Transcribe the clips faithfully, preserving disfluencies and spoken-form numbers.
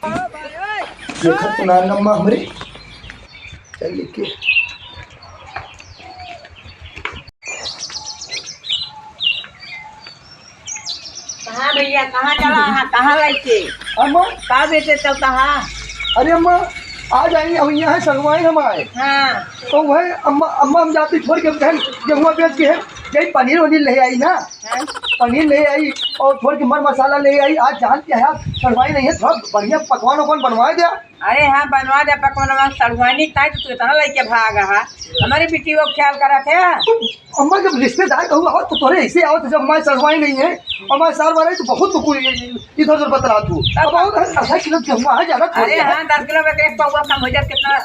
देखत तो ना अम्मा हमरे। चल लेके। कहाँ भैया, कहाँ चला है, कहाँ लइके? अम्मा। का बेचे चलता है? अरे अम्मा, आज आई, अब यहाँ है सड़वाइन हम आए। हाँ। तो वह अम्मा, अम्मा हम जाती छोड़ के बहन गेहुआ बेच के है, यही पनीर वनीर ले आई ना। हाँ। पनीर ले आई और थोड़ के मर मसाला ले आई। आज जान क्या है, सड़वाइन नहीं है, थोड़ा बढ़िया पकवान वकवान बनवा दे। अरे हाँ, बनवा दे पकवान वकवान। सड़वाइन ताई तो तू इतना लइके भाग हा। हमारे बिटिया को ख्याल करत है। अम्मा, जब रिश्तेदार कहू आवत तो तोरे ऐसे आवत, जब हमारे सड़वाइन नहीं है, हमारे सार वाले तो बहुत कोई इधर उधर बतला तू। अब बहुत है, दस किलो गेहुआ है, ज्यादा थोड़ी अरे है। हाँ, दस किलो में एक पौवा कम हो जाए, कितना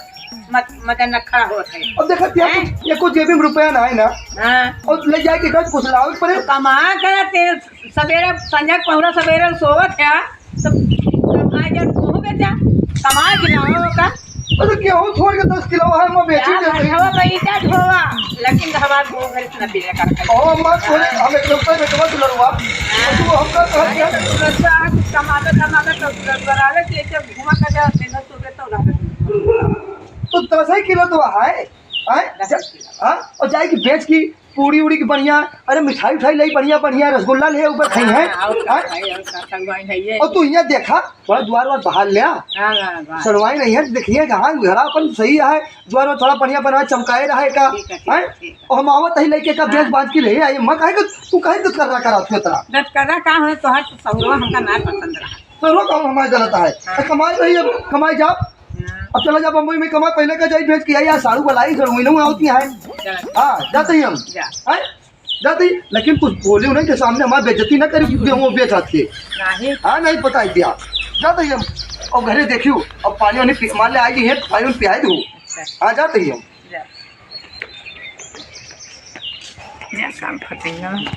मत-, मजा नखरा होत है। अब देखा क्या हैं? कुछ, ये कुछ जेबी में रुपया ना है ना। हाँ। और ले जाके घर कुछ लावे पड़े। तो कमा करत है, सवेरे संझा के पहुरा सवेरे सोवत है, तो कमाए जा, तू बेचा, कमाए के लाओ का? अरे गेहूं थोड़ के दस किलो है, मैं बेची क्या देते हैं। भरवा पैसा ढोवा, लेकिन हमार मुंह भर इतना पीले कर खाई। ओ, मत बोले, हम एक रुपये में कमा दुलरुआ। हाँ। तू हमका कह अरे दिया। तो दुलरुआ, कुछ कमावे, कमावे तो दुलरुआ आवे कि ऐसे घुमा कर जाओ, मेहनत तो करता हूँ, लागत नहीं। तो दस ही किलो तो है, हैं? दस ही किलो। हाँ? और जाए कि बेच की पूड़ी उड़ी की बढ़िया, अरे मिठाई उठाई ले बढ़िया, बढ़िया रसगुल्ला ले ऊपर खाई है, हाँ, और का हैं? खाई, और का खाई, वही है ये। और तू यहाँ देखा, थोड़ा द्वार वार बाहर ले आ। हाँ, हाँ, हाँ। सड़वाई नहीं है, देखिए कहाँ घर अपन सही है, द्वार वार थोड़ा बढ़िया बना चमकाए रहा है का, ठीक है, ठीक है, हैं? ठीक है। और हम आवत ही लेके का बेच हाँ। बांच के ले आई, मैं कहे कि तू कहे कि कर रहा करा तू इतना। दस करा का है, तोहार तो सहुरवा हमका ना पसंद रहा। सहुरवा का हमारे गलत है। हाँ। तो कमाई रही है, कमाई जाओ। हाँ। अब चला जा बम्बई में कमा, पहले का जाई बेच के आई, आ साड़ू बलाई, सड़ुइनो आवती है। जा। हाँ, जाते ही हम। जा। हैं? जाते ही, लेकिन कुछ बोले उन्हें के सामने हमारी बेइज्जती ना करी, क्योंकि हम वो बेच हाथ के। नहीं। हाँ, नहीं पता है क्या। जाते ही हम। और घरे देखियो, अब पानी वानी पी-, मान ले आई है, पानी वानी पियाई दो। अच्छा। हाँ, जाते ही हम। जा। जा, काम फटेगा।